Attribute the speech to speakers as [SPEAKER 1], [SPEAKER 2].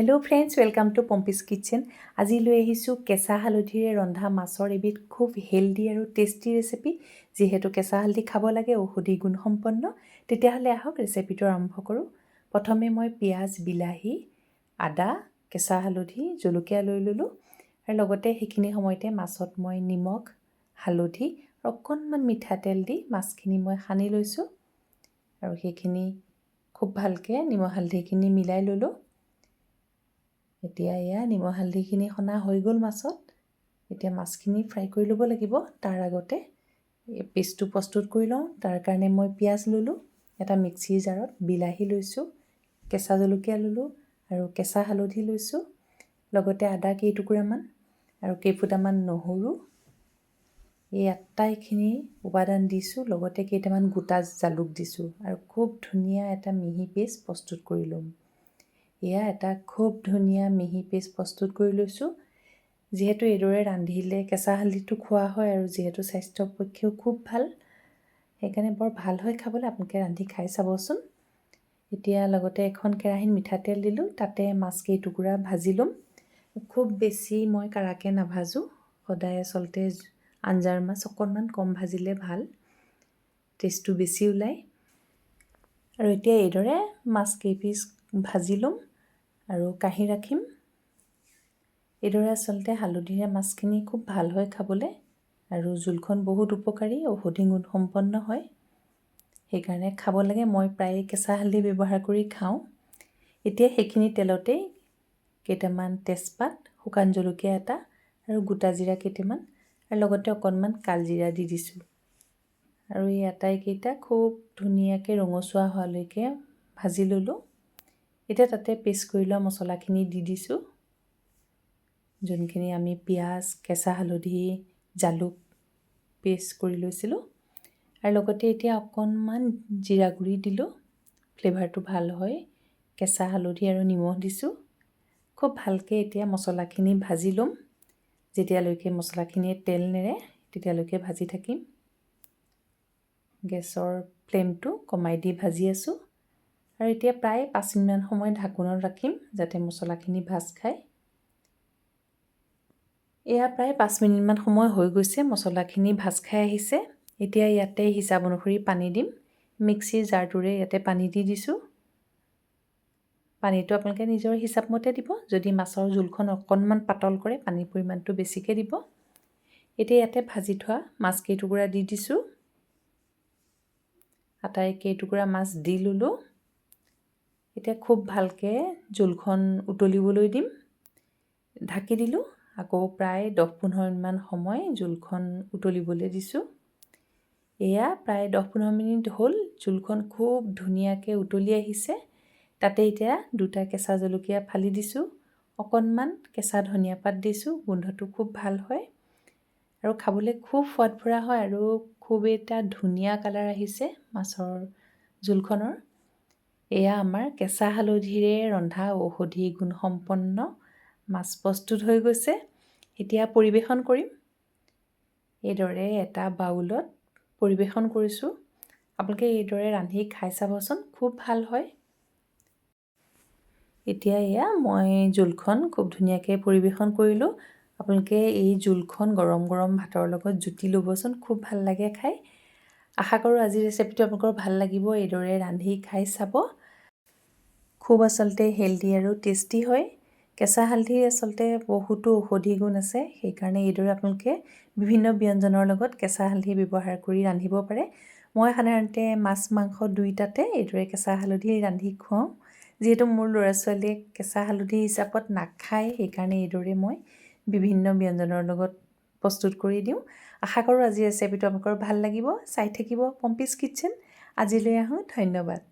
[SPEAKER 1] Hello friends, welcome to Pompi's Kitchen। আজি লৈ আহিছোঁ কেঁচা হালধিৰে ৰন্ধা মাছৰ এবিধ খুব হেল্ডি আৰু টেষ্টি ৰেচিপি। যিহেতু কেঁচা হালধি খাব লাগে, ঔষধি গুণসম্পন্ন। তেতিয়াহ'লে আহক, ৰেচিপিটো আৰম্ভ কৰোঁ। প্ৰথমে মই পিঁয়াজ, বিলাহী, আদা, কেঁচা হালধি, জলকীয়া লৈ ল'লোঁ আৰু লগতে সেইখিনি সময়তে মাছত মই নিমখ, হালধি আৰু অকণমান মিঠাতেল দি মাছখিনি মই সানি লৈছোঁ আৰু সেইখিনি খুব ভালকৈ নিমখ হালধিখিনি মিলাই ল'লোঁ। এতিয়া এয়া নিমখ হালধিখিনি সনা হৈ গ'ল মাছত। এতিয়া মাছখিনি ফ্ৰাই কৰি ল'ব লাগিব। তাৰ আগতে পেষ্টটো প্ৰস্তুত কৰি লওঁ। তাৰ কাৰণে মই পিঁয়াজ ল'লোঁ এটা মিক্সিৰ জাৰত, বিলাহী লৈছোঁ, কেঁচা জলকীয়া ল'লোঁ আৰু কেঁচা হালধি লৈছোঁ, লগতে আদা কেইটুকুৰামান আৰু কেইফুটামান নহৰু। এই আটাইখিনি উপাদান দিছোঁ, লগতে কেইটামান গোটা জালুক দিছোঁ আৰু খুব ধুনীয়া এটা মিহি পেষ্ট প্ৰস্তুত কৰি ল'ম। এয়া এটা খুব ধুনীয়া মিহি পেষ্ট প্ৰস্তুত কৰি লৈছোঁ। যিহেতু এইদৰে ৰান্ধিলে কেঁচা হালধিটো খোৱা হয় আৰু যিহেতু স্বাস্থ্যৰ পক্ষেও খুব ভাল, সেইকাৰণে বৰ ভাল হয় খাবলৈ। আপোনালোকে ৰান্ধি খাই চাবচোন। এতিয়া লগতে এখন কেৰাহীত মিঠাতেল দিলোঁ, তাতে মাছ কেইটুকুৰা ভাজি ল'ম। খুব বেছি মই কাৰাকৈ নাভাজোঁ। সদায় আচলতে আঞ্জাৰ মাছ অকণমান কম ভাজিলে ভাল, টেষ্টটো বেছি ওলায়। আৰু এতিয়া এইদৰে মাছ কেইপিচ ভাজি ল'ম আৰু কাঢ়ি ৰাখিম। এইদৰে আচলতে হালধিৰে মাছখিনি খুব ভাল হয় খাবলৈ আৰু জোলখন বহুত উপকাৰী, ঔষধি গুণসম্পন্ন হয়, সেইকাৰণে খাব লাগে। মই প্ৰায়ে কেঁচা হালধি ব্যৱহাৰ কৰি খাওঁ। এতিয়া সেইখিনি তেলতেই কেইটামান তেজপাত, শুকান জলকীয়া এটা আৰু গোটা জিৰা কেইটামান আৰু লগতে অকণমান কালজিৰা দি দিছোঁ আৰু এই আটাইকেইটা খুব ধুনীয়াকৈ ৰঙচুৱা হোৱালৈকে ভাজি ল'লোঁ। এতিয়া তাতে পেষ্ট কৰি লোৱা মছলাখিনি দি দিছোঁ, যোনখিনি আমি পিঁয়াজ, কেঁচা হালধি, জালুক পেষ্ট কৰি লৈছিলোঁ। আৰু লগতে এতিয়া অকণমান জিৰা গুড়ি দিলোঁ, ফ্লেভাৰটো ভাল হয়। কেঁচা হালধি আৰু নিমখ দিছোঁ। খুব ভালকৈ এতিয়া মছলাখিনি ভাজি ল'ম। যেতিয়ালৈকে মছলাখিনিয়ে তেল নেৰে, তেতিয়ালৈকে ভাজি থাকিম। গেছৰ ফ্লেমটো কমাই দি ভাজি আছোঁ আৰু এতিয়া প্ৰায় 5 মিনিটমান সময় ঢাকোনত ৰাখিম, যাতে মছলাখিনি ভাজ খায়। এয়া প্ৰায় 5 মিনিটমান সময় হৈ গৈছে, মছলাখিনি ভাজ খাই আহিছে। এতিয়া ইয়াতে হিচাপ অনুসৰি পানী দিম। মিক্সিৰ জাৰটোৰে ইয়াতে পানী দি দিছোঁ। পানীটো আপোনালোকে নিজৰ হিচাপ মতে দিব। যদি মাছৰ জোলখন অকণমান পাতল কৰে, পানীৰ পৰিমাণটো বেছিকৈ দিব। এতিয়া ইয়াতে ভাজি থোৱা মাছ কেইটুকুৰা দি দিছোঁ। আটাই কেইটুকুৰা মাছ দি ল'লোঁ। এতিয়া খুব ভালকৈ জোলখন উতলিবলৈ দিম। ঢাকি দিলোঁ। আকৌ প্ৰায় 10-15 মিনিটমান সময় জোলখন উতলিবলৈ দিছোঁ। এয়া প্ৰায় 10-15 মিনিট হ'ল, জোলখন খুব ধুনীয়াকৈ উতলি আহিছে। তাতে এতিয়া দুটা কেঁচা জলকীয়া ফালি দিছোঁ, অকণমান কেঁচা ধনিয়া পাত দিছোঁ। গোন্ধটো খুব ভাল হয় আৰু খাবলৈ খুব সোৱাদ ভৰা হয় আৰু খুব এটা ধুনীয়া কালাৰ আহিছে মাছৰ জোলখনৰ। এয়া আমাৰ কেঁচা হালধিৰে ৰন্ধা ঔষধি গুণসম্পন্ন মাছ প্ৰস্তুত হৈ গৈছে। এতিয়া পৰিৱেশন কৰিম। এইদৰে এটা বাউলত পৰিৱেশন কৰিছোঁ। আপোনালোকে এইদৰে ৰান্ধি খাই চাবচোন, খুব ভাল হয়। এতিয়া এয়া মই জোলখন খুব ধুনীয়াকৈ পৰিৱেশন কৰিলোঁ। আপোনালোকে এই জোলখন গৰম গৰম ভাতৰ লগত জুতি ল'বচোন, খুব ভাল লাগে খাই। আশা কৰোঁ আজিৰ ৰেচিপিটো আপোনালোকৰ ভাল লাগিব। এইদৰে ৰান্ধি খাই চাব। খুব আচলতে হেল্ডি আৰু টেষ্টি হয়। কেঁচা হালধিৰ আচলতে বহুতো ঔষধি গুণ আছে, সেইকাৰণে এইদৰে আপোনালোকে বিভিন্ন ব্যঞ্জনৰ লগত কেঁচা হালধি ব্যৱহাৰ কৰি ৰান্ধিব পাৰে। মই সাধাৰণতে মাছ, মাংস দুয়োটাতে এইদৰে কেঁচা হালধি ৰান্ধি খুৱাওঁ। যিহেতু মোৰ ল'ৰা ছোৱালীয়ে কেঁচা হালধি হিচাপত নাখায়, সেইকাৰণে এইদৰে মই বিভিন্ন ব্যঞ্জনৰ লগত প্ৰস্তুত কৰি দিওঁ। আশা কৰোঁ আজিৰ ৰেচিপিটো আপোনালোকৰ ভাল লাগিব। চাই থাকিব পম্পিজ কিটচেন। আজিলৈ আহোঁ, ধন্যবাদ।